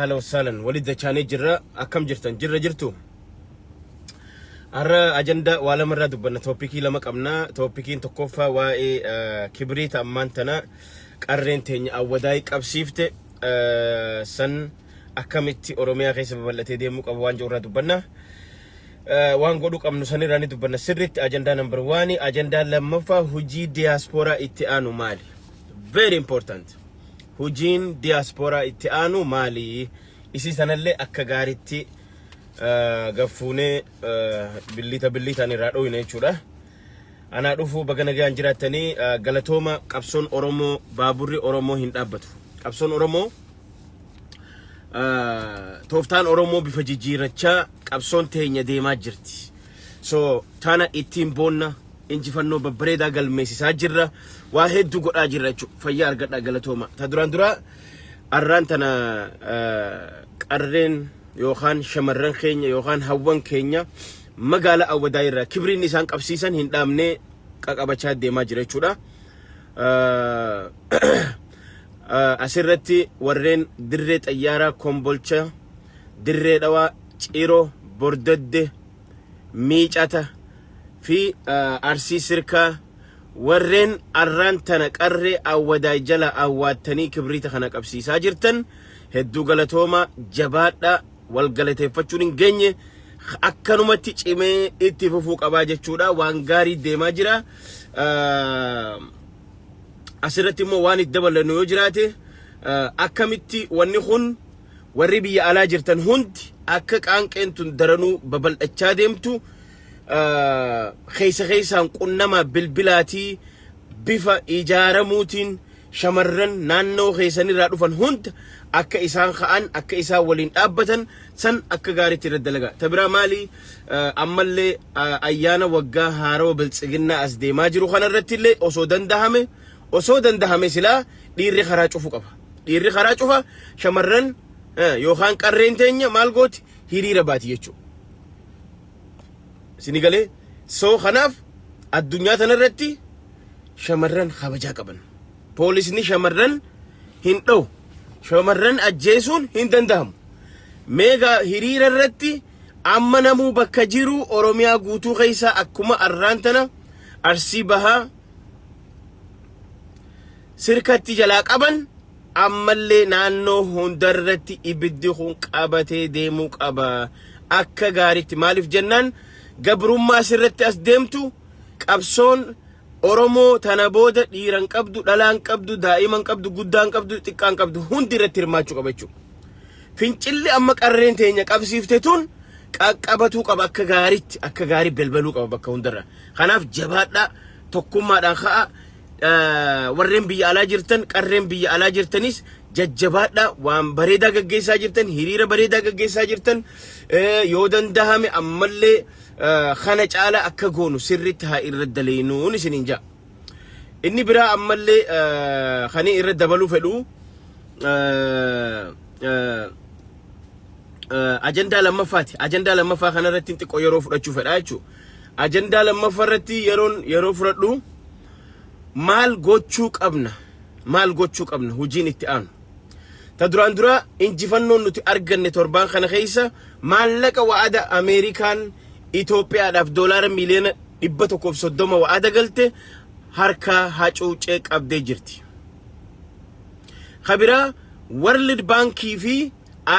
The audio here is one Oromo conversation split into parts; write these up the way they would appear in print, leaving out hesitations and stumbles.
Ahla wassaalan walitti dachaanee jirra. Akkam jirtan? Jirra jirtu? Har'a ajandaa waa lamarraa dubbanna. Tooppikii lama qabna. Tooppikiin tokkoffaa waa'ee kibriita ammaan tana qarreen teenya awwadaayii qabsiifte san akkamitti Oromiyaa keessa babal'atee deemuu qaba waan jiru irraa dubbanna. Waan godhuu qabnu sanirraa ni dubbanna sirriitti ajandaa number one. Ajandaa lammaffaa, hojii diyaaspooraa itti aanu maali? Very important. Hojiin diyaaspooraa itti aanu maali? Isii sanallee akka gaariitti gaffuunee billiita billiitaan irraa dhoyne jechuudha. Anaa dhufuu, baga nagaan jiraattanii, galatooma. Qabsoon Oromoo, baaburri Oromoo hin dhaabbatu. Qabsoon Oromoo, tooftaan Oromoo bifa jijjiirrachaa qabsoon teenya deemaa jirti. So tana ittiin boonna, injifannoo babbareedaa galmeessisaa jirra. Waa hedduu godhaa jirra jechuudha. Fayyaa argadhaa, galatooma. Ta duraan duraa arraan tana qarreen yookaan shamarran keenya yookaan hawwan keenya magaala Awwadaa irraa kibriin isaan qabsiisan hin dhaabnee qaqabachaa deemaa jira jechuudha. Asirratti warreen Dirree Xayyaaraa, Kombolcha, Dirree Dhawaa, Ciroo, Bordodde, Miicata fi Arsii Sirkaa, warreen arraan tana qarree Awwadaay jala awwaattanii kibriita kana qabsiisaa jirtan, hedduu galatooma, jabaadha. Wal galateeffachuun hin geenye, akkanumatti cimee itti fufuu qabaa jechuudha. Waan gaarii deemaa jira. Asirratti immoo waan itti dabalannu yoo jiraate, akkamitti wanni kun warri biyya alaa jirtan hundi akka qaanqeen tun daranuu babal'achaa deemtu keessa keessaan qunnamaa bilbilaatii bifa ijaaramuutiin shamarran naannoo keessanirraa dhufan hunda akka isaan ka'an, akka isaan waliin dhaabbatan san akka gaariitti irra dalagaa. Ta biraa maali? Ammallee ayyaana waggaa haarawa biltsiginnaa as deemaa jiru kanarratti illee osoo dandahame silaa dhiirri karaa cufu qaba. Dhiirri karaa cufa, shamarran yookaan qarreen teenya maal gooti? Hiriira baati jechuudha. Isin galee? So kanaaf addunyaa tanarratti shamarran kabajaa qaban. Poolisni shamarran hin dha'u. Shamarran ajjeesuun hin danda'amu. Meegaa hiriira irratti amma namuu bakka jiru Oromiyaa guutuu keessa akkuma arraan tana Arsii Bahaa Sirkatti jalaa qaban, ammallee naannoo hundarratti ibiddi kun qabatee deemuu qaba. Akka gaariitti, maaliif jennaan, gabrummaa sirratti as deemtu qabsoon Oromoo tana booda dhiiran qabdu, dhalaan qabdu, daa'iman qabdu, guddaan qabdu, xiqqaan qabdu, hundi irratti hirmaachuu qaba jechuudha. Fincilli amma qarreen teenya qabsiifte tun qaqqabatuu qaba akka gaariitti, akka gaarii belbaluu qaba bakka hundarra. Kanaaf jabaadhaa, tokkummaadhaan ka'a. Warreen biyya alaa jirtan, qarreen biyya alaa jirtanis jajjabaadhaa, waan bareedaa gaggeessaa jirtan, hiriira bareedaa gaggeessaa jirtan, yoo dandahame ammallee kana caala akka goonu sirriitti haa irra daleenuun isiniin ja'a. Inni biraa ammallee kan irra dabaluu fedhu ajandaa lammaffaati. Ajandaa lammaffaa kanarratti xiqqoo yeroo fudhachuu fedha jechuudha. Ajandaa lammaffaa irratti yeroo fudhadhu, maal gochuu qabna? Maal gochuu qabna? Hojiin itti aanu. Ta duraan dura injifannoon nuti arganne torbaan kana keessa maallaqa wa'ada Ameerikaan Itoophiyaadhaaf $130 miliyoona wa'ada galte harkaa hacuucee qabdee jirti. Kabiraa World Baankii fi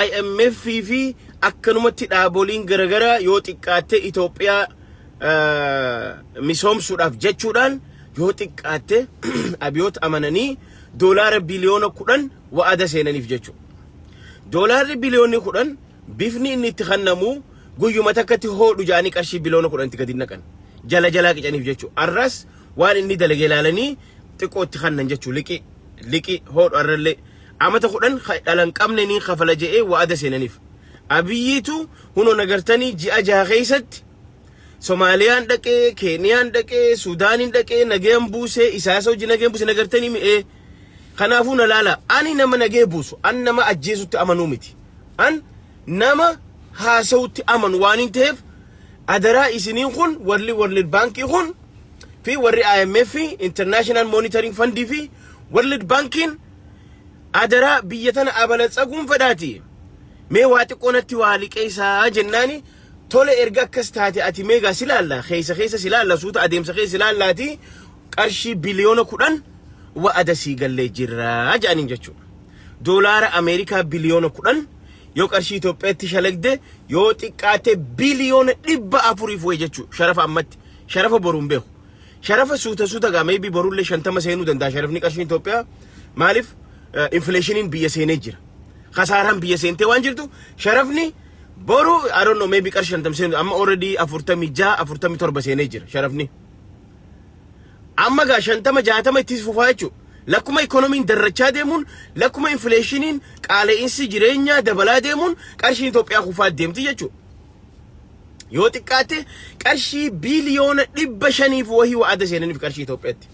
IMF fi akkanumatti dhaaboliin garaagaraa yoo xiqqaatte Itoophiyaa misoomsuudhaaf jechuudhaan yoo xiqqaatte abiyoota amananii $10 biliyoona wa'ada seenaniif jechuudha. Doolaarri biliyoonni 10 bifni inni itti kennamu guyyuma takkatti hoodhu jedhanii qarshii 10 biliyoona itti gadi naqan. Jala jalaa qicaniif jechuudha. Arras waan inni dalage ilaalanii xiqqoo itti kennan jechuudha. Liqii liqii hoodhu arrallee amata 10 dhalan qabne ni kafala je'ee wa'ada seenaniif. Abiyyiitu hunoo nagartanii ji'a 6 keessatti Somaaliyaan dhaqee, Keeniyaan dhaqee, Suudaaniin dhaqee, nageen buusee, Isaasa hojii nageen buuse nagartanii mi'ee. Kanaafuu na laala, ani nama nagee buusu, an nama ajjeesutti amanuu miti. An nama haasa'utti amanu waan hin ta'eef, adaraa isiniin kun warri World Baankii kun fi warri IMF, International Monitoring Fund fi World Bankiin, adaraa biyya tana abalatsaguun fedhaati. Mee waa xiqqoo natti waa liqeessaa jennaani, tole, erga akkas taate ati meegaa si laalla, keessa keessa si laalla, suuta adeemsa keessa si laallaati, qarshii 10 biliyoona wa'ada sii gallee jirraa jedhaniin jechuudha. Doolaara Ameerikaa 10 biliyoona yoo qarshii Itoophiyaatti shalagde, yoo xiqqaate 400 biliyoona wayi jechuudha. Sharafa ammatti, sharafa boruun beeku. Sharafa suuta suuta gaa maybe borullee 50 seenuu danda'a sharafni qarshiin Itoophiyaa. Maaliif? Inflationiin biyya seenee jira. Kasaaraan biyya seentee waan jirtu, sharafni boru, I don't know, maybe qarshii 50 seenuu, amma already 46, 47 seenee jira sharafni. Amma gaa 50, 60 itti fufaa jechuudha. Lakkuma ikoonomiin darrachaa deemuun, lakkuma inflationiin, qaala'insi jireenyaa dabalaa deemuun, qarshiin Itoophiyaa kufaa deemti jechuudha. Yoo xiqqaate qarshii 500 biliyoona wahii wa'ada seenaniif qarshii Itoophiyaatti.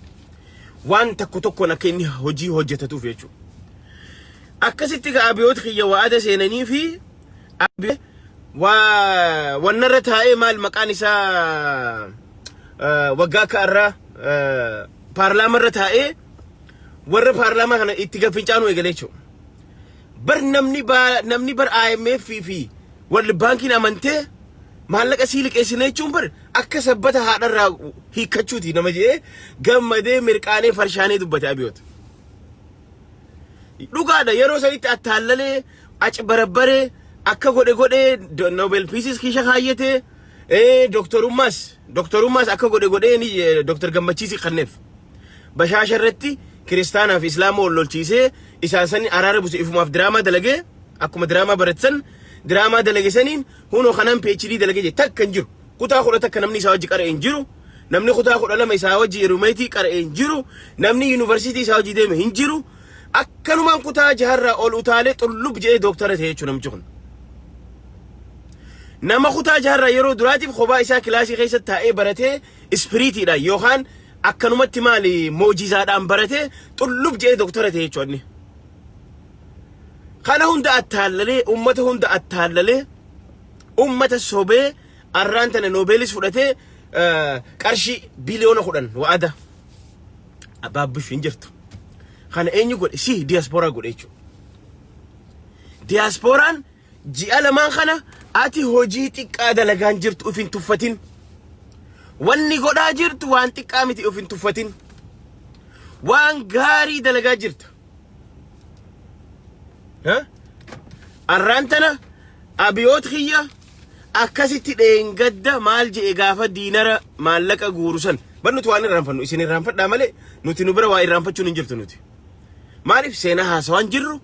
Waan tokko tokkoon akka inni hojii hojjetatuuf jechuudha. Akkasitti gaa abiyoota kiyya wa'ada seenanii fi waa wannarra taa'ee, maal maqaan isaa, waggaa akka irraa paarlaamarra taa'ee warra paarlaamaa kana itti gaffincaanuu eegale jechuudha. Bar namni bar IMF fi warri baankiin amantee maallaqa sii liqeessine jechuun bar akka sabbata haadharraa hiikkachuuti nama jedhee gammadee mirqaanee farshaanee dubbate abiyoota. Dhugaadha, yeroo sanitti attaallalee acbarabbaree akka godhe godhee Nobel Peace kiisha kaayyatee, doktorummaas akka godhe godhee ni Doktor Gammachiisi kanneef. Bashaasha irratti kiristaanaa fi islaama wal lolchiisee isaan sani araara buse, ifumaaf diraamaa dalagee, akkuma diraamaa baratan diraamaa dalage saniin hunoo kanaan PhD dalagee je takka hin jiru. Kutaa 11 namni isaa wajji qara'e hin jiru. Namni kutaa 12 isaa wajji roommate qara'e hin jiru. Namni yuunivarsiitii isaa wajji deeme hin jiru. Akkanumaan kutaa jaharraa ol utaalee xullub jedhee dooktara ta'e jechuudha namichi kun. Nama kutaa jaharraa yeroo duraatiif kophaa isaa kilaasii keessa taa'ee baratee, ispiriitiidhaan yookaan akkanumatti maali moojizaadhaan baratee xullub jedhee dooktara ta'e jechuudha inni. Kana hunda attaallalee, ummata hunda attaallalee, ummata sobee, arraan tana noobeelis fudhatee qarshii 10 biliyoona wa'ada. Abaabbish hin jirtu. Kana eenyu godhe? Si diyaaspooraa godhe jechuudha. Diyaasporaan ji'a lamaan kana ati hojii xiqqaa dalagaan jirtu uf hin tuffatin. Wanni godhaa jirtu waan xiqqaa miti, uf hin tuffatin. Waan gaarii dalagaa jirta. Ha? Arraan tana abiyoot kiyya akkasitti dheengadda maal je'e gaafa diinara maallaqa guuru san? Bar nuti waan irraanfannu isin irraanfadhaa malee nuti nu bira waa irraanfachuun hin jirtu nuti. Maaliif? Seenaa haasawaan jirru,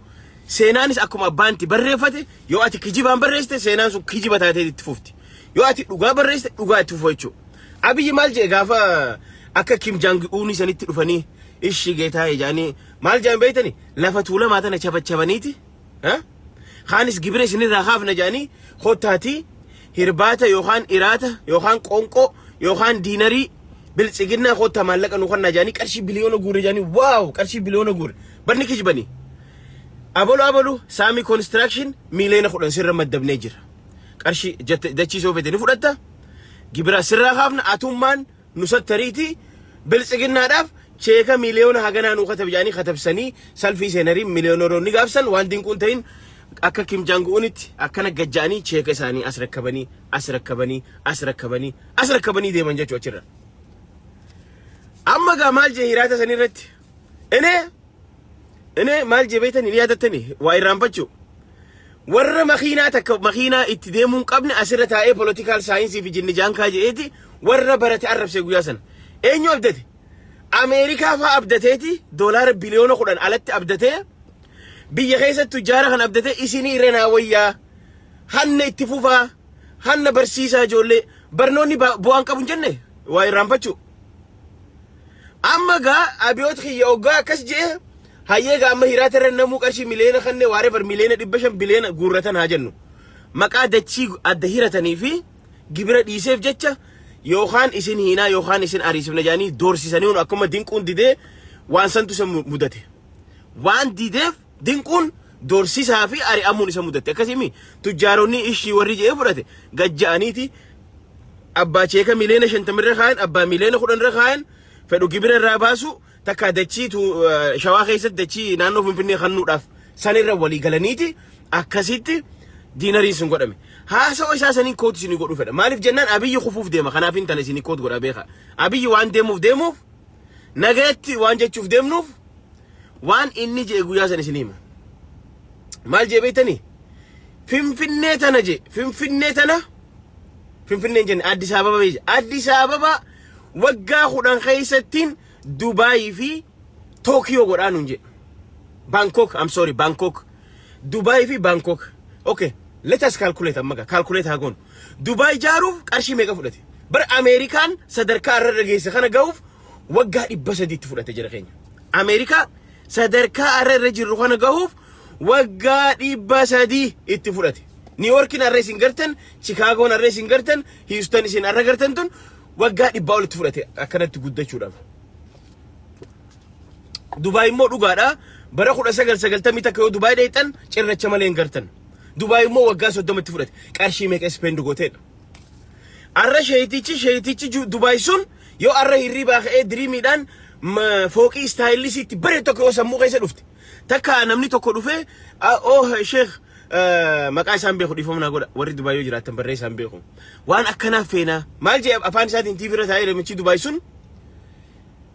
seenaanis akkuma abbaan itti barreeffate, yoo ati kijibaan barreessite seenaan sun kijiba taatee itti fufti. Yoo ati dhugaa barreessite dhugaa itti fufa jechuudha. Abiyyi maal je'e gaafa akka Kim Jong Un sanitti dhufanii ishii geetaa jedhanii, maal jedhan beektani? Lafa tuulamaa tana chabachabaniiti. Kaanis gibira isinirraa kaafna jedhanii, kottaatii hirbaata yookaan iraata yookaan qoonqoo yookaan diinarii biltsiginnaa kottaa maallaqa nu kannaa jedhanii qarshii biliyoona guure jedhanii, wow, qarshii biliyoona guure, barni kijibanii. Abalu abalu saamii construction 10 miliyoona sirra maddabnee jira. Qarshii dachii soofete ni fudhatta. Gibira sirraa kaafna, atummaan nu sattariiti biltsiginnaadhaaf cheeka miliyoona haganaa nuu katab jedhanii katabsanii salfii seenarii miliyoonaroonni gaafsan waan dinquun ta'in akka Kim Jong Unitti akkana gajja'anii cheeka isaanii as rakkabanii, as rakkabanii, as rakkabanii, as rakkabanii deeman jechuu achirra. Amma gaa maal jee hiraata sanii irratti? Inee maal jee beektanii ni yaadattanii waa irraanfachuu. Warra makiinaa takka makiinaa itti deemuu hin qabne asirra taa'ee political science fi jinni jaankaa je'eeti warra barate arrabsee guyyaa sana. Eenyu abdate? Ameerikaa fa'aa abdateeti, doolaara 10 biliyoona alatti abdatee, biyya keessatti tujjaara kan abdatee, isinii irra naa wayyaa, hanna itti fufaa, hanna barsiisaa ijoollee, barnoonni bu'aan qabu hin jenne waa irraanfachuu. Amma gaa abiyoot kiyya oggaa akkas je'e, hayyee gaa amma hiraata irra namuu qarshii miliyoona kannee waaree bar 500 miliyoona biliyoona guurratan haa jennu. Maqaa dachii adda hiratanii fi gibira dhiiseef jecha yookaan isin hiinaa yookaan isin ariisifna jedhanii doorsisanii akkuma dinquun didee waan santu isa mudate. Waan dideef dinquun doorsisaa fi ari'amuun isa mudate. Akkasimi tujjaaronni ishii warri je'ee fudhate gajja'aniiti abbaa cheeka 50 miliyoona kaayan, abbaa 10 miliyoona kaayan, fedhu gibira irraa baasu, takka dachii shawaa keessatti dachii naannoo Finfinnee kennuudhaaf sanirra walii galaniiti akkasitti Dinneriin sun godhame. Haasawa isaa saniin quote isinii godhuu fedha. Maaliif jennaan, Abiyyi kufuuf deema. Kanaaf hin tana isinii quote godha beeka. Abiyyi waan deemuuf deemuuf, nagayatti waan jechuuf deemnuuf, waan inni jee guyyaa san isinii hima. Maal jee beektanii? Finfinnee tana jee, Finfinnee tana, Finfinneen jenne, Addis Ababa jee. Addis Ababa waggaa 10 keessattiin Dubaayii fi Tookiyoo godhaa nuun jedhe. Bangkok, I'm sorry, Bangkok. Dubaayii fi Bangkok. Okay, let us calculate amma gaa, calculate haa goonu. Dubaay ijaaruuf qarshii meeqa fudhate? Bara Ameerikaan sadarkaa irra geesse kana gahuuf waggaa 300tti fudhate jira keenya. Ameerikaa sadarkaa irra irra jirru kana gahuuf waggaa 300 itti fudhate. New Yorkiin har'a isin gartan, Chicagoon har'a isin gartan, Houston isin har'a gartan tun waggaa 100 olitti fudhate akkanatti guddachuudhaaf. Dubaay immoo dhugaadha. Bara 1991 yoo Dubaay dheexan cirracha malee hin gartan. Dubaay immoo waggaa 30tti fudhate. Qarshii meeqa spend gooteedha? Arra sheetichi Dubaay sun yoo arra hirribaa ka'ee dreamiidhaan fooqii stylisiitti bare tokko yoo sammuu keessa dhufte. Takka namni tokko dhufee, "Oh sheekh," maqaa isaan beeku, dhiifama naa godha, warri Dubaay yoo jiraatan barree isaan beeku. Waan akkanaa feenaa. Maal jee afaan isaatiin TV irra taa'ee namichi Dubaay sun?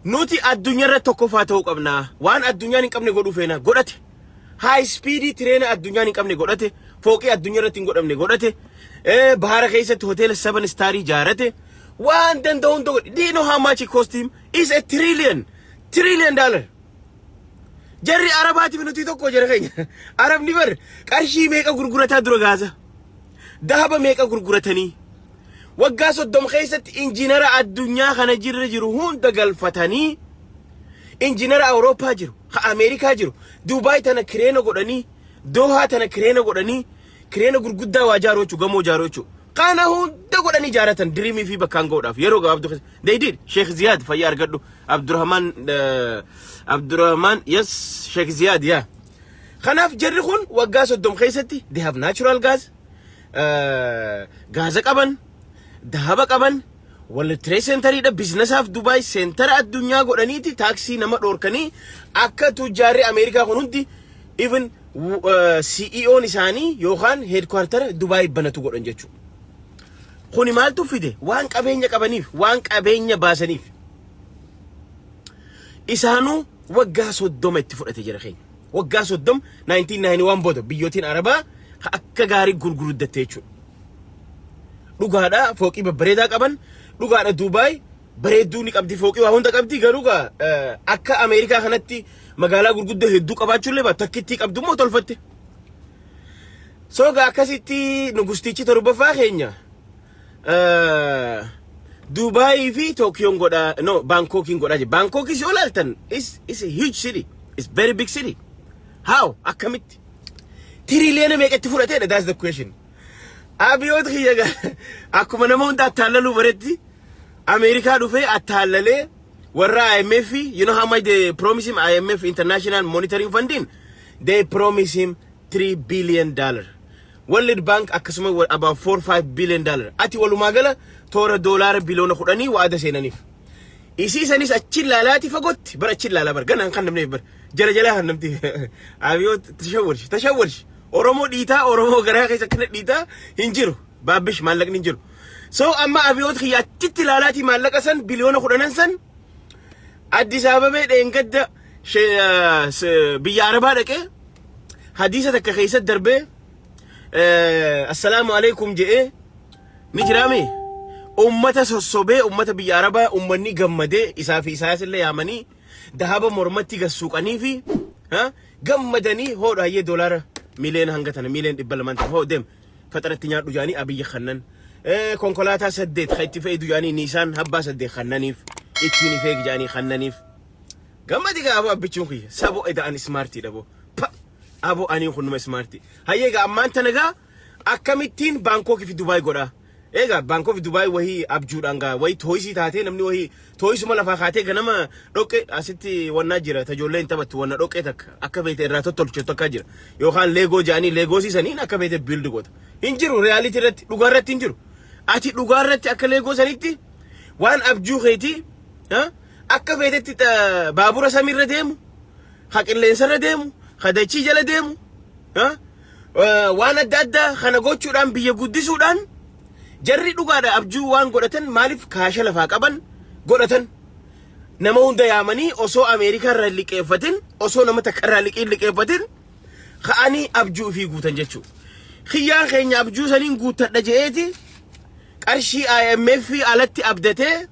Nuti addunyaarra tokkoffaa ta'uu qabna. Waan addunyaan hin qabne godhuu feena. Godhate. High speed traina addunyaan hin qabne godhate. Fooqii addunyaa irratti hin godhamne godhate. Bahara keessatti hoteela seven starii ijaarate. Waan danda'u hunda godhe. Do you know how much it cost him? Is a trillion. Trillion dollar. Jarri Arabaatiif nuti tokko jara keenya. Arabni bar qarshii meeqa gurgurataa dura gaasa? Dahaba meeqa gurguratanii? Waggaa 30 keessatti injiinara addunyaa kana jirra jiru hunda galfatanii, injiinara Awurooppaa jiru, ka Ameerikaa jiru, Duubaay tana crane godhanii, Doohaa tana crane godhanii, crane gurguddaa waa ijaaruu jechuudha, gamoo ijaaruu jechuudha. Kana hunda godhanii ijaaratan dreamii fi bakkaan ga'uudhaaf yeroo gabaabduu keessa. They did. Sheikh Ziyaad, fayyaa argadhu. Abdurrahman, Abdurrahman, yes, Sheikh Ziyaad, yaa. Kanaaf jarri kun waggaa 30 keessatti they have natural gas, gaaza qaban, dahaba qaban, World Trade Centeriidha. Businessaaf Dubaay centera addunyaa godhaniiti taaksii nama dhoorkanii akka tujjaarri Ameerikaa kun hundi even CEO'n isaanii yookaan headquarter Dubaay banatu godhan jechuudha. Kuni maaltu fide? Waan qabeenya qabaniif, waan qabeenya baasaniif. Isaanuu waggaa 30 itti fudhate jira keenya. Waggaa 30, 1991 booda biyyootiin Arabaa akka gaarii gurguddatte jechuudha. Dhugaadha, fooqii babbareedaa qaban, dhugaadha, Duubaay bareedduu ni qabdi, fooqii waa hunda qabdi. Garuu gaa akka Ameerikaa kanatti magaalaa gurguddoo hedduu qabaachuullee baatu takkittii qabdu immoo tolfatte. So gaa akkasitti nugustichi torbaffaa keenya Duubaayii fi Tookiyoon godhaa, no, Baankookiin godhaa jira. Baankookiis yoo ilaaltan is a huge city. It's very big city. How? Akkamitti? Tiriliyoona meeqatti fudhateedha? That's the question. Abiyoota kiyya gaa akkuma nama hunda attaallaluu baretti Ameerikaa dhufee attaallalee warra IMF. You know how much they promise him? IMF, International Monetary Funding, they promise him $3 billion. World Bank akkasuma about 4 $5 billion. Ati walumaa gala toora doolaara biliyoona 10 wa'ada seenaniif. Isii sanis achi ilaalaati fagootti bara achi ilaalaa bara ganaan kan namni bara jala jalaa kan namti Abiyoot tashawwarshi tashawwarshi Oromoo dhiitaa, Oromoo garaa keessa akkana dhiitaa hin jiru, baabbish maallaqni hin jiru. So amma Abiyoot kiyya achitti ilaalaati maallaqa san biliyoona 10 san Addis Ababee dheengadda biyya Arabaa dhaqee hadiisa takka keessatti darbee "Assalaamu alaikum" jedhee ni jiraame. Ummata sossobee, ummata biyya Arabaa, ummanni gammadee isaa fi isaas illee yaamanii dahaba mormatti gassuuqanii fi gammadanii hoodha hayyee doolaara miliyoona hanga tana, miliyoona 200 tana hoo deem faxaratti nyaadhu jaanii Abiyyi kannan konkolaataa saddeet kan itti fe'idu jaanii Niisaan habbaa saddeet kannaniif ittiin ifeeg jaanii kannaniif. Gammadi gaa aboo, abbichuun kiyya sabo eda'an smartiidha boo pa aboo anii kunuma smartii hayyee gaa ammaan tana gaa akkamittiin Baankokii fi Dubaay godhaa? Egaa Baankok fi Dubaay wahii abjuudhaan gaa wahii toysii taatee namni wahii toysuma lafaa kaatee ganama dhoqqee asitti wannaa jira, tajoolleen taphattu wanna dhoqqee takka akka beete irraa tottolchetu akka jira yookaan Lego jedhanii Lego saniin akka beete build goota. Hin jiru reality irratti, dhugaa irratti hin jiru. Ati dhugaa irratti akka Lego sanitti waan abjuu keetii akka feetetti baabura samiirra deemu, ha qilleensarra deemu, ha dachii jala deemu. Waan adda addaa kana gochuudhaan, biyya guddisuudhaan, jarri dhugaadha abjuu waan godhatan. Maaliif kaasha lafaa qaban godhatan? Nama hunda yaamanii, osoo Ameerikaa irraa hin liqeeffatin, osoo nama takka irraa liqii hin liqeeffatin, ka'anii abjuu ofii guutan jechuudha. Kiyyaan keenya abjuu saniin guuttadha je'eeti qarshii IMF alatti abdatee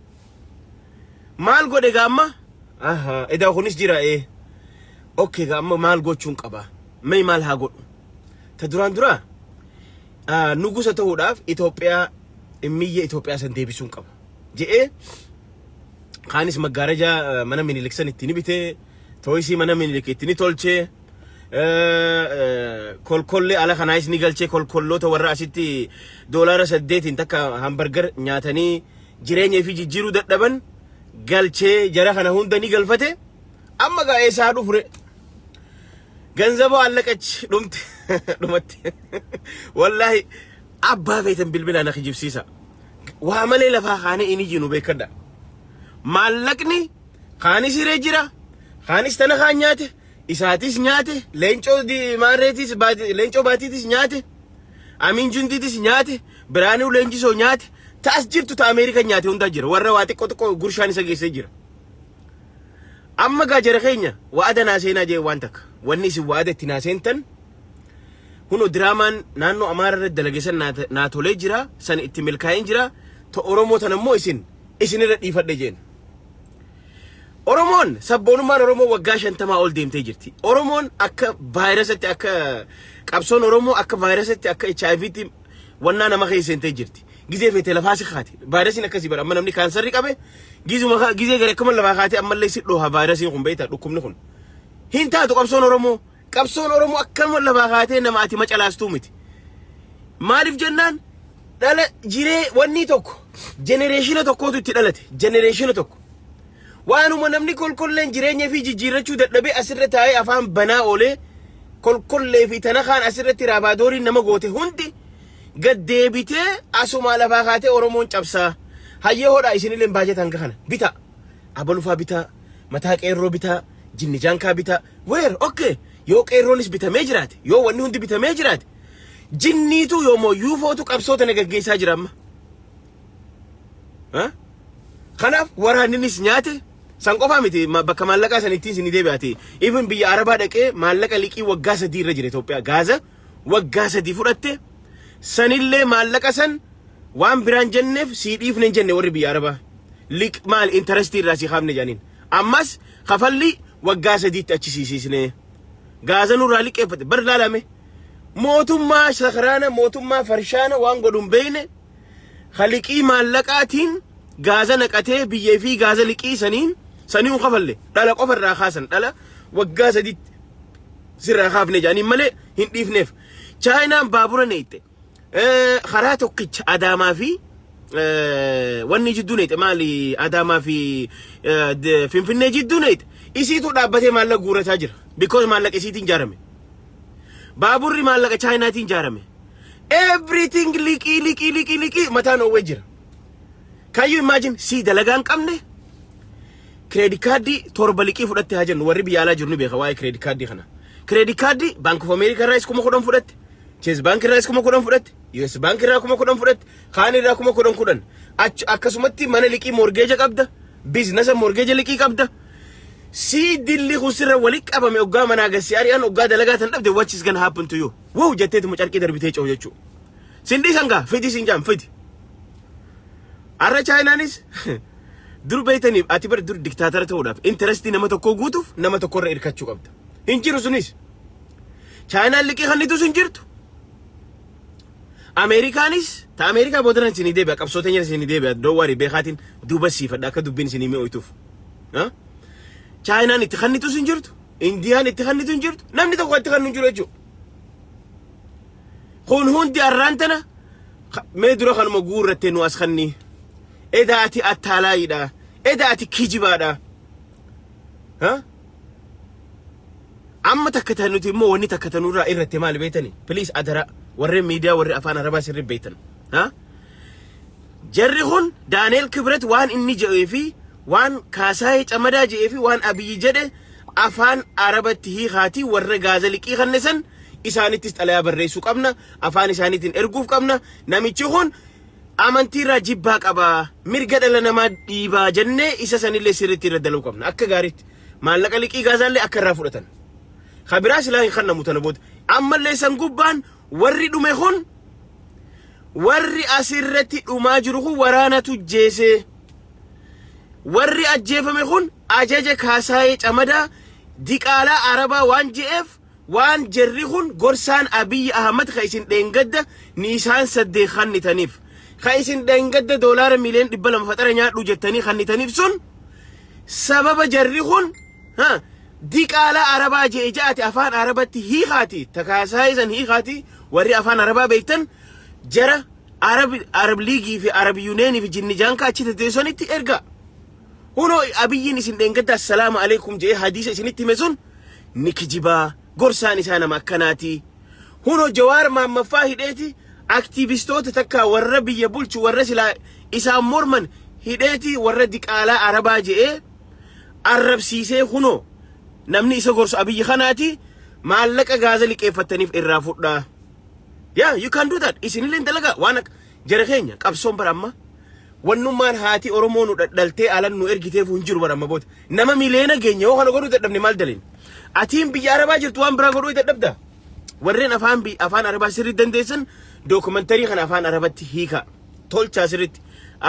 maal godhe gaamma? Aha, edaa kunis jira ee. Okay, gaamma maal gochuun qaba? Mee maal haa godhu? Ta duraan duraa nugusa ta'uudhaaf Itoophiyaa, immiyya Itoophiyaa san deebisuun qaba je'ee, kaanis maggaarajaa mana Minilik san itti ni bitee, tooyisii mana Minilik itti ni tolchee, kolkollee ala kanaayis ni galchee, kolkolloota warra asitti $8n takka hamburger nyaatanii jireenya fi jijjiiruu dadhaban galchee, jara kana hunda ni galfate. Amma gaa eessaa dhufure? Ganzaboo allaqachi, dhumte, dhumatti. Wallaahi abbaa feetan bilbilaa na kijibsiisa. Waa malee lafaa kaanee inni jiru beekadha. Maallaqni kaanis hiree jira, kaanis tana kaan nyaate, isaatis nyaate, leencoo maarreetis, leencoo baatiitis nyaate, amiin jundiitis nyaate, biraanuu leenjisoo nyaate, taas jirtu ta Ameerikaa nyaate hundaa jira. Warra waa xiqqoo xiqqoo gurshaan isa geessee jira. Amma gaa jara keenya wa'ada naa seenaa jee waan takka. Wanni isin wa'ada itti naa seentan huno, diraamaan naannoo Amaara irratti dalage san naa tolee jira, san itti milkaa'een jira. Ta Oromoo tan ammoo isinirra dhiifadhe jeen. Oromoon, sabboonummaan Oromoo waggaa 50 ol deemtee jirti. Oromoon akka vaayirasatti, akka qabsoon Oromoo akka vaayirasatti, akka HIVtti wannaa nama keessa seentee jirti. Gizee feete lafaa si kaate. Vaayirasiin akkasii bara amma namni kaansarri qabe gizuma gizee gara akkuma lafaa kaate ammallee si dhoha vaayirasiin kun, beektaa, dhukkubni kun. Hin taatu qabsoon Oromoo. Qabsoon Oromoo akkanuma lafaa kaatee nama ati macalaastuu miti. Maaliif jennaan, dhala jiree wanni tokko generation tokkotu itti dhalate, generation tokko. Waanuma namni kolkolleen jireenya fi jijjiirrachuu dadhabee asirra taa'ee afaan banaa oolee, kolkollee fi tana kaan asirratti raabaadooriin nama goote hundi gad deebitee asumaa lafaa kaatee Oromoon cabsaa. Hayyee hodhaa, isinillee baajata hanga kana bitaa. Abalufaa bitaa, mataa qeerroo bitaa, jinni jaankaa bitaa. Weer okay, yoo qeerroonis bitamee jiraate, yoo wanni hundi bitamee jiraate, jinniitu yoomoo yuufootu qabsoo tana gaggeessaa jira amma. Ha? Kanaaf waraanninis nyaate san qofaa miti, bakka maallaqaa san ittiin isin deebi'aati. Even biyya Arabaa dhaqee maallaqa liqii waggaa 3 irra jira Itoophiyaa. Gaaza waggaa 3 fudhatte sanillee, maallaqa san waan biraan jenneef sii dhiifne hin jenne warri biyya Arabaa. Liq maal interest irraa sii kaafne jedhaniin. Ammas kafalli waggaa 3tti achi siisiisne. Gaaza nurraa liqeeffate bar laalame. Mootummaa sakraana, mootummaa farshaana, waan godhu hin beekne, liqii maallaqaatiin gaaza naqatee, biyyee fi gaaza liqii saniin sanii hin kafalle, dhala qofa irraa kaasan, dhala waggaa 3tti sirraa kaafne jedhaniin malee hin dhiifneef. Chaayinaan baabura neeyxe, karaa tokkicha Adaamaa fi wanni jidduu neeyxe, maali, Adaamaa fi Finfinnee jidduu neeyxe, isiitu dhaabbatee maallaqa guurrataa jira. Because maallaqa isiitiin ijaarame. Baaburri maallaqa Chaayinaatiin ijaarame. Everything liqii, liqii, liqii, liqii mataan oowwee jira. Can you imagine, si dalagaa hin qabne, credit card torba liqii fudhatte haa jennu. Warri biyya alaa jiru ni beeka waa'ee credit card kana. Credit card Bank of America irraas 10,000 fudhatte. Chase Bank irraas 10,000 fudhatte. US Bank irraa 10,000 fudhatte. Kaan irraa kuma kudhan kudhan. Akkasumatti mana liqii mortgage qabda. Business mortgage liqii qabda. Si dilli kun sirra walitti qabame, oggaa manaa gassi ari'an, oggaa dalagaa tan dhabde, what is gonna happen to you? Wow jetteetuma carqii darbitee ce'u jechuudha. Sin dhiisan gaa, fidi sin jaan fidi. Har'a Chaayinaanis dur beeytaniif ati bar dur diktaatara ta'uudhaaf interest nama tokkoo guutuuf nama tokkorra hirkachuu qabda. Hin jiru sunis. Chaayinaan liqii kannitus hin jirtu. Ameerikaanis ta Ameerikaa boodanan isinii deebi'a, qabsoo teenya isinii deebi'a, don't worry, beekaatiin duuba siifadha akka dubbiin isinii mi'ooytuuf. Chaayinaan itti kannitus hin jirtu. Indiyaan itti kannitu hin jirtu. Namni tokko itti kannu hin jiru jechuudha. Kun hundi arraan tana mee dura kanuma guurratte nu as kanni. Eda ati attaalaayiidha. Eda ati kijibaadha. Ha? Amma takka tan nuti immoo wanni takka tanurraa irratti maal beektani? Please, adara, warreen miidiyaa, warri afaan Arabaa sirri beektan. Ha? Jarri kun Daaneel Kibret waan inni jedhee fi waan Kaasaayee Camadaa jedhee fi waan Abiyyi jedhe afaan Arabatti hiikaatii warra gaaza liqii kanne san Isaanittis xalayaa barreessuu qabna. Afaan isaaniitiin erguuf qabna. Namichi kun amantiirraa jibbaa qaba. Mirga dhala namaa dhiibaa jennee isa sanillee sirriitti irra dalaguu qabna. Akka gaariitti. Maallaqa liqii gaazaallee akka irraa fudhatan. Kabiraa silaa hin kennamu tana booda. Ammallee san gubbaan warri dhume kun, warri asirratti dhumaa jiru kun waraanatu jeesee. Warri ajjeefame kun ajaja Kaasaayee Camadaa diqaalaa Arabaa waan je'eef, waan jarri kun gorsaan Abiyyi Ahmad ka isin dheengadda Niisaan 8 kannitaniif, ka isin dheengadda doolaara miliyoon 200 faxara nyaadhu jettanii kannitaniif sun, sababa jarri kun diqaalaa Arabaa je'e ja'ati afaan Arabatti hiikaati, takaasaayee san hiikaati. Warri afaan Arabaa beektan jara Arab League fi Arab Union fi jinni jaankaa achi teessonitti erga. Hunoo Abiyyiin isin dheengadda assalaamu alaikum je'ee hadiisa isinitti hime sun ni kijibaa, gorsaan isaa nama akkanaati. Hunoo Jawaar Maammaffaa hidheeti, aktiivistoota takka warra biyya bulchu, warra silaa isaan morman hidheeti, warra diqaalaa Arabaa je'ee arrabsiisee, hunoo namni isa gorsu Abiyyi kanaati, maallaqa gaaza liqeeffattaniif irraa fudhaa. Yeah, you can do that. Isinillee dalagaa waan akka jara keenya. Qabsoon bara amma wannummaan haati Oromoo nu dhadhaltee alan nu ergiteef hin jiru bara amma booda. Nama miliyoona geenya yoo kana godhuu dadhabne maal daleen? Atiin biyya Arabaa jirtu waan biraa godhuu dadhabda. Warreen afaan Arabaa sirriitti dandeessan documentary kana afaan Arabatti hiika. Tolchaa sirriitti.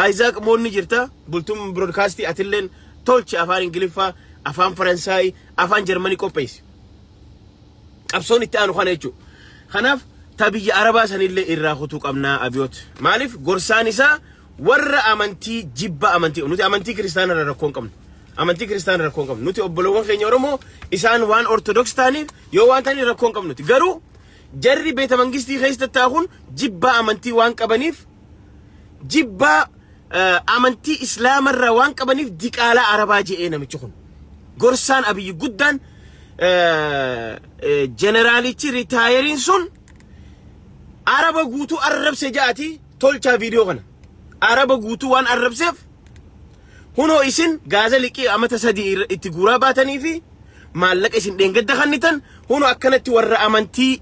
Isaac Moonni jirta, Bultuun Broadcastii, atilleen tolchi afaan Ingiliffaa, afaan Faransaayii, afaan Jarmanii qopheessi. Qabsoon itti aanu kana jechuudha. Kanaaf ta biyya Arabaa sanillee irraa kutuu qabnaa Abiyoot. Maaliif gorsaan isaa warra amantii jibba amantii. Nuti amantii kiristaanaa irra rakkoo hin qabnu. Amantii kiristaanaa rakkoo hin qabnu. Nuti obbolowwan keenya Oromoo isaan waan Ortodoks ta'aniif yoo waan ta'aniif rakkoo hin qabnu nuti. Garuu jarri beeta mangistii keessa taa'uun jibbaa amantii waan qabaniif, jibbaa amantii islaamarraa waan qabaniif diqaalaa Arabaa je'ee namichi kun. Gorsaan Abiyyi guddaan jeneraalichi retired sun Araba guutuu arrabse ja'ati tolchaa viidiyoo kana. Araba guutuu waan arrabseef, hunoo isin gaaza liqii amata 3 itti guuraa baatanii fi maallaqa isin dheengadda kannitan hunoo akkanatti warra amantii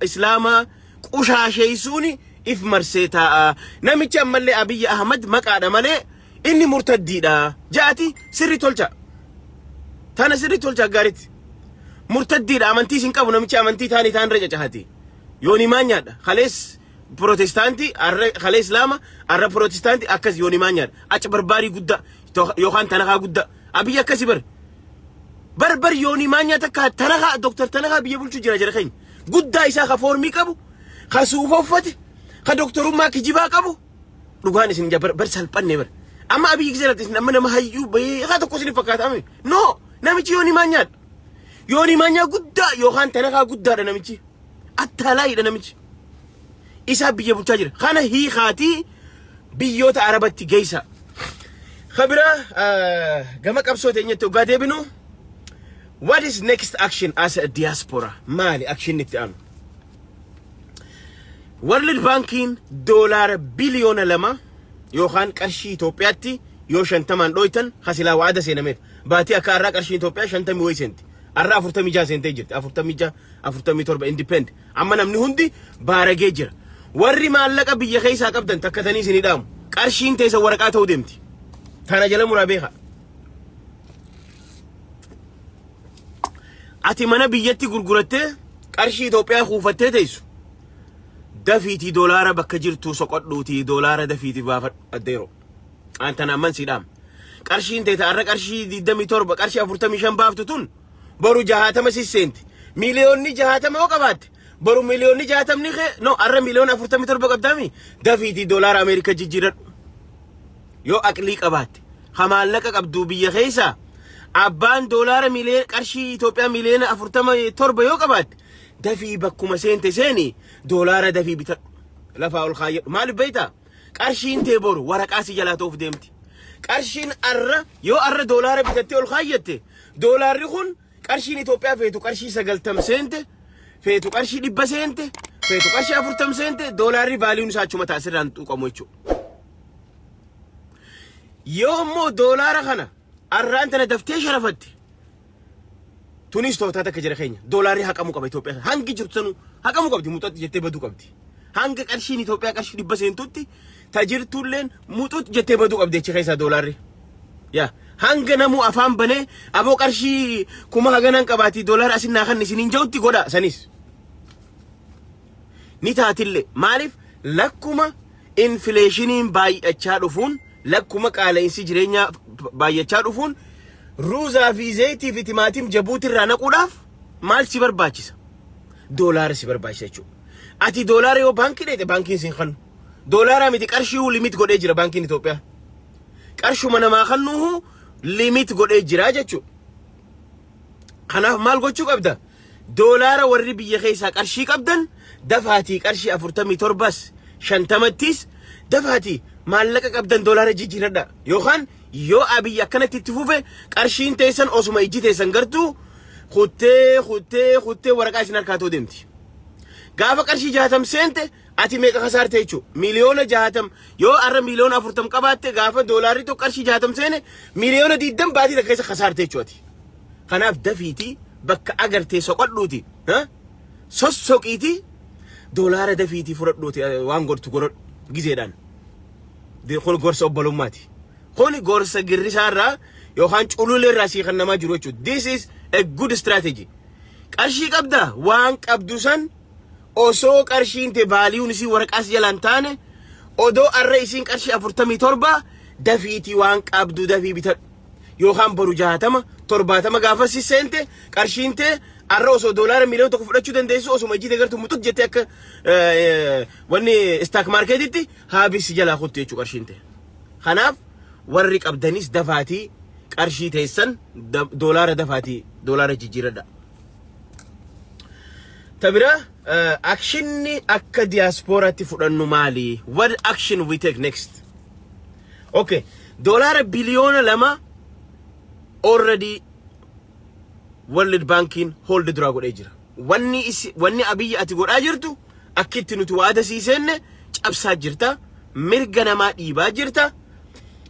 islaamaa qushaasheessuuni if marsee taa'a. Namichi ammallee Abiyyi Ahmad maqaadha malee inni murtaddiidha. Ja'ati sirri tolcha. Tana sirri tolcha gaaritti. Murtaddiidha, amantii isin qabu namichi, amantii taanii taan irra cacahati. Yooni maanyaadha. Kalees Protestaantii, kalee Islaama, arra Protestaantii, akkas yooni maanyaadha. Aca barbaarii guddaa yookaan tanakaa guddaa. Abiyyi akkasi bar. Barbar yooni maanyaa takka tanakaa, Doktar Tanakaa biyya bulchuu jira jira keenya. Guddaa isaa ka foormii qabu, ka suufa uffate, ka doktorummaa kijibaa qabu. Dhugaan isin bar bar salphanne bar. Amma Abiyyi gisee isin amma nama hayyuu beekaa tokko isin fakkaata ame. No, namichi yooni maanyaadha. Yooni maanyaa guddaa yookaan tanakaa guddaadha namichi. Attaalaayiidha namichi. Isaa biyya bulchaa jira. Kana hiikaatii biyyoota Arabatti geessa. Kabira gama qabsoo teenyatti hoggaa deebinu, what is next action as a diaspora? Maali action itti aanu? World Bankiin doolaara biliyoona 2 yookaan qarshii Itoophiyaatti yoo 50n dhoytan hasilaa wa'ada seenameef. Baatii akka har'aa qarshiin Itoophiyaa 50 wayi seenti. Har'a 46 seentee jirti. 46, 47 independ. Amma namni hundi baaragee jira. Warri maallaqa biyya keessaa qabdan takkatanii isinii dhaamu. Qarshiin teessa waraqaa ta'uu deemti. Tana jala muraa beeka. Ati mana biyyatti gurgurattee qarshii Itoophiyaa kuufattee teessu. Dafiitii doolaara bakka jirtu soqodhuutii doolaara dafiitii baafadhu addeeroo. An tana amman sii dhaama. Qarshiin teeta har'a qarshii 27, qarshii 45 baaftu tun boru 60 sisseenti. Miliyoonni 60 yoo qabaatte boru miliyoonni 60 kee, no, har'a miliyoona 47 qabdaami, dafiitii doolaara Ameerikaa jijjiiradhu. Yoo aqlii qabaatte, ha maallaqa qabdu biyya keessaa abbaan doolaara miliyoona qarshii Itoophiyaa miliyoona 47 yoo qabaatte, dafii bakkuma seente seeni doolaara dafii bitadhu. Lafaa ol kaayyadhu. Maaliif beektaa? Qarshiin tee boru waraqaa si jalaa ta'uuf deemti. Qarshiin arra yoo arra doolaara bitattee ol kaayyatte, doolaarri kun qarshiin Itoophiyaa feetu qarshii 90 seente, feetu qarshii 100 seente, feetu qarshii 40 seente, doolaarri valuen isaa achuma ta'a, sirraan tuqamu jechuudha. Yoo immoo doolaara kana arraan tana daftee sharafatte, Tunis tooftaa takka jira keenya. Doolaarri haqamuu qaba Itoophiyaa. Hangi jirtu sanuu haqamuu qabdi, muxatti jettee baduu qabdi. Hanga qarshiin Itoophiyaa qarshii 100 seentutti tajirtulleen muxut jettee baduu qabdi achi keessaa doolaarri. Yaa hanga namuu afaan banee aboo qarshii kuma haganan qabaatii doolaara asin naa kan isiniin ja'utti godha sanis. Ni taatillee maaliif lakkuma inflationiin baay'achaa dhufuun, lakkuma qaala'insi jireenyaa baay'achaa dhufuun, ruuzaa fi zayitii fi timaatim Jabuuti irraa naquudhaaf maal si barbaachisa? Doolaara si barbaachisa jechuudha. Ati doolaara yoo baankii dheete baankiin siin kannu. Doolaara miti, qarshii limit godhee jira baankiin Itoophiyaa. Qarshuma namaa kannuuhu limit godhee jira jechuudha. Kanaaf maal gochuu qabda? Doolaara warri biyya keessaa qarshii qabdan dafaatii qarshii 47s 50ttis dafaatii maallaqa qabdan doolaara jijjiiradha. Yookaan yoo Abiyyi akkanatti itti fufe qarshiin teessan osuma ijji teessan gartuu kuttee kuttee kuttee waraqaa isin harkaa ta'uu deemti. Gaafa qarshii 60 seente ati meeqa kasaarte jechuudha. Miliyoona 60 yoo har'a miliyoona 40 qabaatte, gaafa doolaarri tokko qarshii 60 seene miliyoona 20 baatii takka keessa kasaarte jechuudha. Kanaaf dafiitii bakka agartee soqodhuuti. Sossoqiitii doolaara dafiitii fudhadhuuti waan godhtu godhadhu gizeedhaan. Kun gorsa obbolummaati. Kun gorsa girrisaarraa yookaan cululeerraa sii kan namaa jiru jechuudha. This is a good strategy. Qarshii qabdaa, waan qabdu san osoo qarshiin te valueun isii waraqaas jalaan taane, odoo arra isiin qarshii 47, dafiitii waan qabdu dafii bitadhu. Yookaan boru 60, 70 gaafa si seente, qarshiin tee arra osoo doolaara miliyoona 1 fudhachuu dandeessu osuma ijji gartuu muxut jettee akka wanni stock marketitti haabisi jalaa kuttu jechuu qarshiin tee. Kanaaf warri qabdanis dafaatii qarshii teessan doolaara dafaatii doolaara jijjiiradha. Ta bira, actionni akka diyaaspooraatti fudhannu maali? What action we take next? Okay, doolaara biliyoona 2 already World Bankiin hold duraa godhee jira. Wanni isi, wanni Abiyyi ati godhaa jirtu akkitti nuti waada sii seenne cabsaa jirta. Mirga namaa dhiibaa jirta.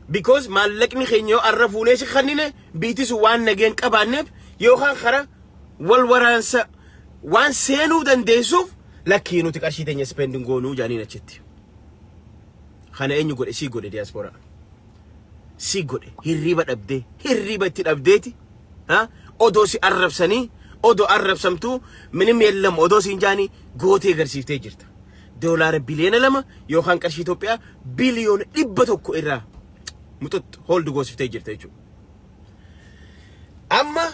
Because maallaqni keenya yoo arra fuunee si kannine biitti sun waan nageen qabaanneef yookaan kara wal waraansa waan seenuu dandeessuuf, lakkii, nuti qarshii teenya spending goonuu jaaniin achitti. Kana eenyu godhe? Sii godhe diyaaspooraa. Si godhe. Hirriba dhabdee, hirriba itti dhabdeeti. Ha? Odoo si arrabsanii, odoo arrabsamtuu minim yeellam odoo siin jaanii gootee agarsiiftee jirta. Doolaara biliyoona 2 yookaan qarshii Itoophiyaa biliyoona 100 irraa muxuxxu hold goosiftee jirta jechuudha. Amma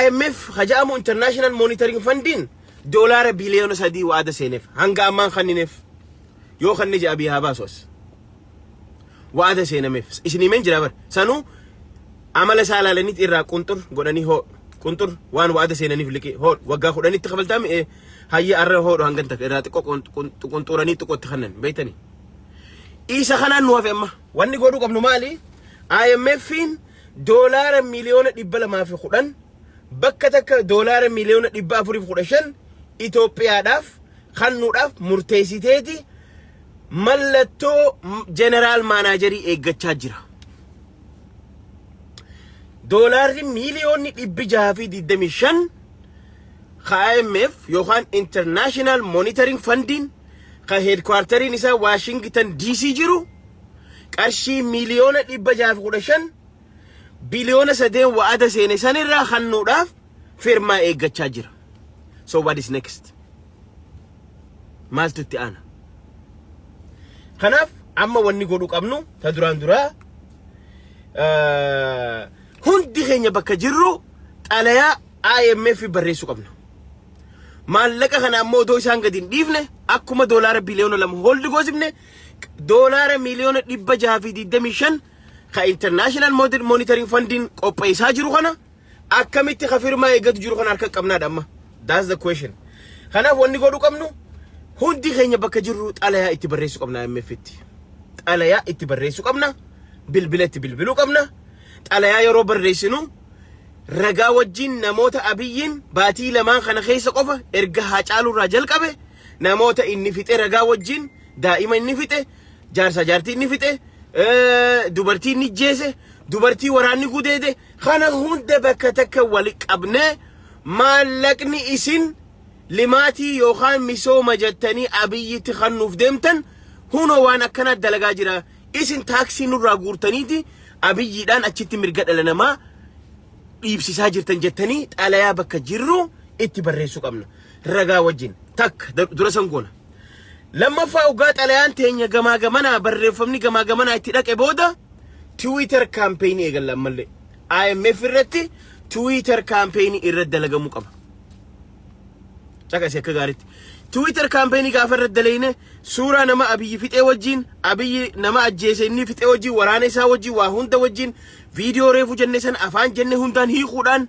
IMF haja'amu, International Monitoring Fundiin, doolaara biliyoona 3 waada seeneef hanga ammaan kannineef yoo kanni ja'a biyyaa baasu as. Waada seenameef isin himeen jira bar, sanuu amala isaa ilaalaniit irraa qunxur godhanii hoo qunxur waan waada seenaniif liqii hoo waggaa 10tti kafaltaami hayya arra hoodhu hangan takka irraa xiqqoo qunxuranii xiqqootti kannan beektanii. Isa kanaan nu hafe amma wanni godhuu qabnu maali? IMF'n doolaara miliyoona 210, bakka takka doolaara miliyoona 415 Itoophiyaadhaaf kannuudhaaf murteessiteeti mallattoo general managerii eeggachaa jira. Doolaarri miiliyoonni 625 IMF yookaan International Monitoring Fundiin ka headquarteriin isaa Washington DC jiru qarshii miiliyoona 615 biliyoona 3 wa'ada seene sanirraa kannuudhaaf firmaa eeggachaa jira. So what is next? Maaltu itti aana? Kanaaf amma wanni godhuu qabnu ta duraan duraa hundi keenya bakka jirru xalayaa IMF barreessuu qabna. Maallaqa kana ammoo odoo isaan gadi hin dhiifne, akkuma doolaara biliyoona 2 hold goosifne, doolaara miiliyoona 625 ka International Monitoring Fundiin qopheessaa jiru kana akkamitti ka firmaa eeggatu jiru kana harka qabnaadha amma. That's the question. Kanaaf wanni godhuu qabnu hundi keenya bakka jirru xalayaa itti barreessuu qabna IMF itti. Xalayaa itti barreessuu qabna. Bilbila itti bilbiluu qabna. Xalayaa yeroo barreessinu ragaa wajjin namoota Abiyyiin baatii lamaan kana keessa qofa erga Haacaaluu irraa jalqabe namoota inni fixe ragaa wajjin, daa'ima inni fixe, jaarsa jaartii inni fixe, dubartii inni jeese, dubartii waraanni gudeede kana hunda bakka takka wali qabnee Maallaqni isin limaatii yookaan misooma jettanii Abiyyitti kannuuf deemtan hunoo waan akkanaa dalagaa jira. Isin taaksii nurraa guurtaniiti Abiyyiidhaan achitti mirga dhala namaa dhiibsisaa jirtan jettanii xalayaa bakka jirru itti barreessuu qabna. Ragaa wajjin takka dura san goona. Lammaffaa, ugaa xalayaan teenya gamaa gamanaa, barreeffamni gamaa gamanaa itti dhaqe booda, Twitter campaign eegalla ammallee. IMF irratti Twitter campaign irratti dalagamuu qaba. Caqasi akka gaariitti. Twitter campaign gaafa irratti dalayne, suuraa nama Abiyyi fixee wajjin, Abiyyi nama ajjeese inni fixee wajjin, waraana isaa wajjin, waa hunda wajjin, viidiyoo reefu jenne san afaan jenne hundaan hiikuudhaan,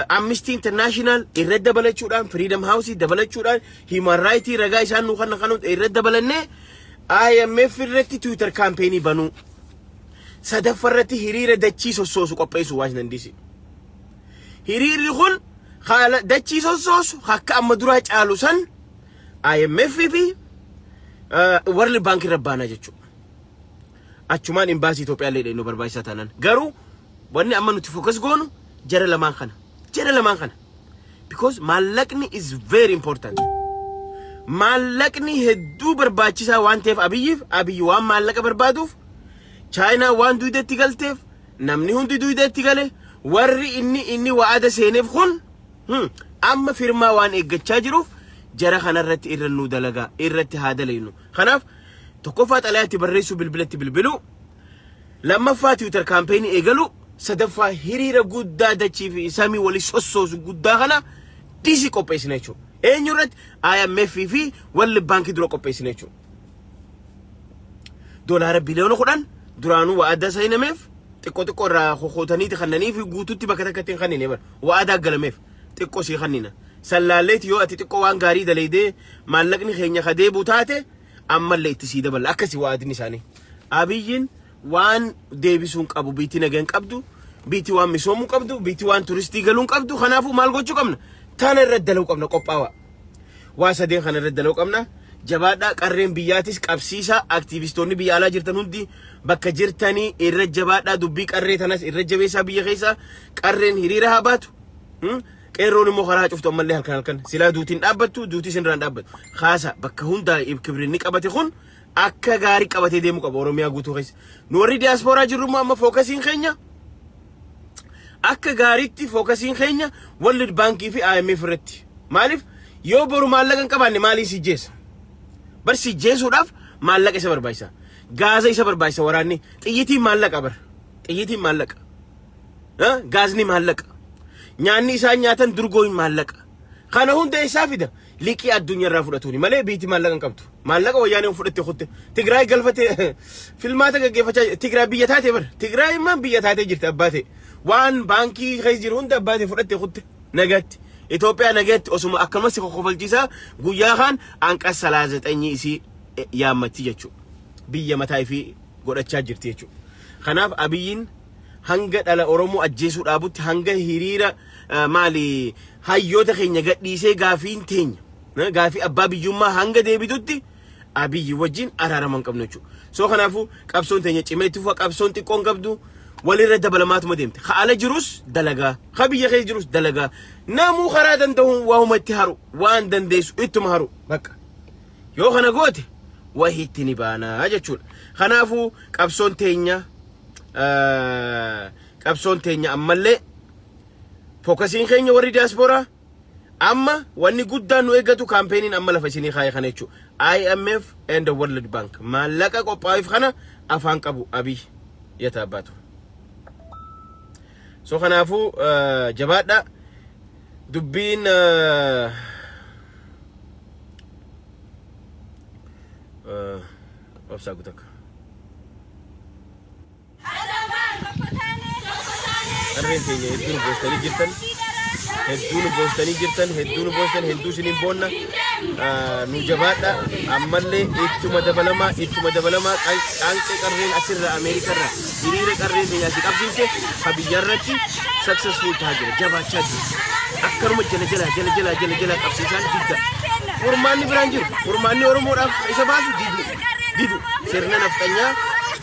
Amnesty International irratti dabalachuudhaan, Freedom House dabalachuudhaan, Human Rights ragaa isaan nuu kana kan irratti dabalannee IMF irratti Twitter campaign banuu. Sadaffaa irratti hiriira dachii sossoosu qopheessu Washington DC. Hiriirri kun haala dachii sossoosu akka amma duraa caalu san IMF fi World Bank irra baanaa jechuudha. Achumaan imbaasii Itoophiyaa illee nu barbaachisaa taanaan. Garuu wanni amma nuti focus goonu jara lamaan kana. Jara lamaan kana. Because maallaqni is very important. Maallaqni hedduu barbaachisaa waan ta'eef Abiyyiif, Abiyyi waan maallaqa barbaaduuf, Chaayinaa waan duudeetti galteef, namni hundi duudeetti gale, warri inni wa'ada seeneef kun amma firmaa waan eeggachaa jiruuf jara kanarratti irra nu dalagaa irratti haa dalaynu. Kanaaf tokkoffaa xalayaatti barreessuu, bilbilatti bilbiluu, lammaffaa Twitter campaign eegalu, sadaffaa hiriira guddaa dachii fi samii walii sossoosu guddaa kana DC qopheessina jechuudha. Eenyu irratti? IMF fi World Bank dura qopheessina jechuudha. Doolaara biliyoona 10 duraanuu wa'ada seenameef xiqqoo xiqqoo irraa kokkootaniiti kannanii fi guutuutti bakka takkatti hin kannine bara wa'adaa galameef xiqqoo sii kannina. Sallaalleeti yoo ati xiqqoo waan gaarii dalaydee maallaqni keenya ka deebi'u taate, ammallee itti sii dabala, akkasi wa'adni isaanii. Abiyyiin waan deebisuun qabu, biitti nagaan qabdu, biitti waan misoomuu qabdu, biitti waan turistii galuun qabdu. Kanaafuu maal gochuu qabna? Tana irratti dalaguu qabna, qophaawaa. Waa sadeen kana irratti dalaguu qabna. Jabaadhaa, qarreen biyyaatis qabsiisaa, aktiivistoonni biyya alaa jirtan hundi bakka jirtanii irra jabaadhaa, dubbii qarree tanas irra jabeessaa, biyya keessaa qarreen hiriira haa baatu. Qeerroon immoo karaa cuftu ammallee halkan halkan silaa duutiin dhaabbattu, duutii isinirraan dhaabbattu. Kaasa bakka hundaa kibrinni qabate kun akka gaarii qabatee deemuu qaba Oromiyaa guutuu keessa. Nu warri diyaaspooraa jirru immoo amma focusiin keenya akka gaariitti, focusiin keenya World Baankii fi IMF irratti. Maaliif? Yoo boru maallaqa hin qabaanne maalii si jeessa? Bar si jeesuudhaaf maallaqa isa barbaachisa. Gaaza isa barbaachisa waraanni. Xiyyitiin maallaqa bar. Xiyyitiin maallaqa. Gaazni maallaqa. Nyaanni isaan nyaatan durgooyin maallaqa. Kana hunda eessaa fida? Liqii addunyaarraa fudhatuuni malee biitti maallaqa hin qabdu. Maallaqa Wayyaaneen fudhatte kutte. Tigraay galfate filmaata gaggeeffachaa, Tigraay biyya taate bar. Tigraay immoo biyya taatee jirti abbaa ta'e. Waan baankii keessa jiru hunda abbaa ta'e fudhatte kutte nagatti. Itoophiyaa nagatti osuma akkanumas si kokkofalchiisaa guyyaa kaan anqas 39 isii yaammatti jechuudha. Biyya mataa ifii godhachaa jirti jechuudha. Kanaaf Abiyyiin hanga dhala Oromoo ajjeesuu dhaabutti, hanga hiriira maali hayyoota keenya gadhiisee gaafiin teenya gaafii abbaa biyyummaa hanga deebitutti Abiyyi wajjin araarama hin qabnu jechuudha. So kanaafuu qabsoon teenya cimee itti fufa, qabsoon xiqqoon qabdu walirra dabalamaatuma deemte. Ka ala jirus dalagaa, ka biyya keessa jirus dalagaa. Namuu karaa danda'uun waa'uma itti haru, waan dandeessu ittuma haru bakka. Yoo kana goote wahiitti ni baanaa jechuudha. Kanaafuu qabsoon teenya ammallee focusiin keenya warri diyaaspooraa amma wanni guddaan nu eeggatu campaigniin amma lafa isinii kaa'e kana jechuudha. IMF and the World Bank maallaqa qophaa'eef kana afaan qabu Abiy yata abbaatu. So kanaafuu jabaadha, dubbiin obsaa gutakka. Qarreen teenya hedduu nu boostanii jirtan, hedduu nu boostanii jirtan, hedduu nu boostan, hedduu isiniin boonna. Nu jabaadha, ammallee ittuma dabalamaa, ittuma dabalamaa. Qaanqee qarreen asirra Ameerikarra hiriira qarreen teenya asii qabsiifte ka biyyarratti successful tahaa jira, jabaachaa jira. Akkanuma jala jala jala jala jala jala qabsiisaan didda. Furmaanni biraan jiru, furmaanni Oromoodhaaf isa baasu didu, didu sirna nafxanyaa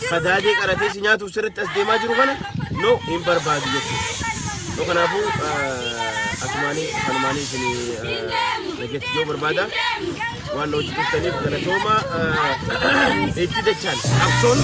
kadaadee qaratee si nyaatuuf sirritti as deemaa jiru kana no hin barbaadu jechuudha. So kanaafuu Asumaanii kanumaanii isin nageetti yoo barbaada waan hojii turtaniif galatooma. Itti dachaan qabsoon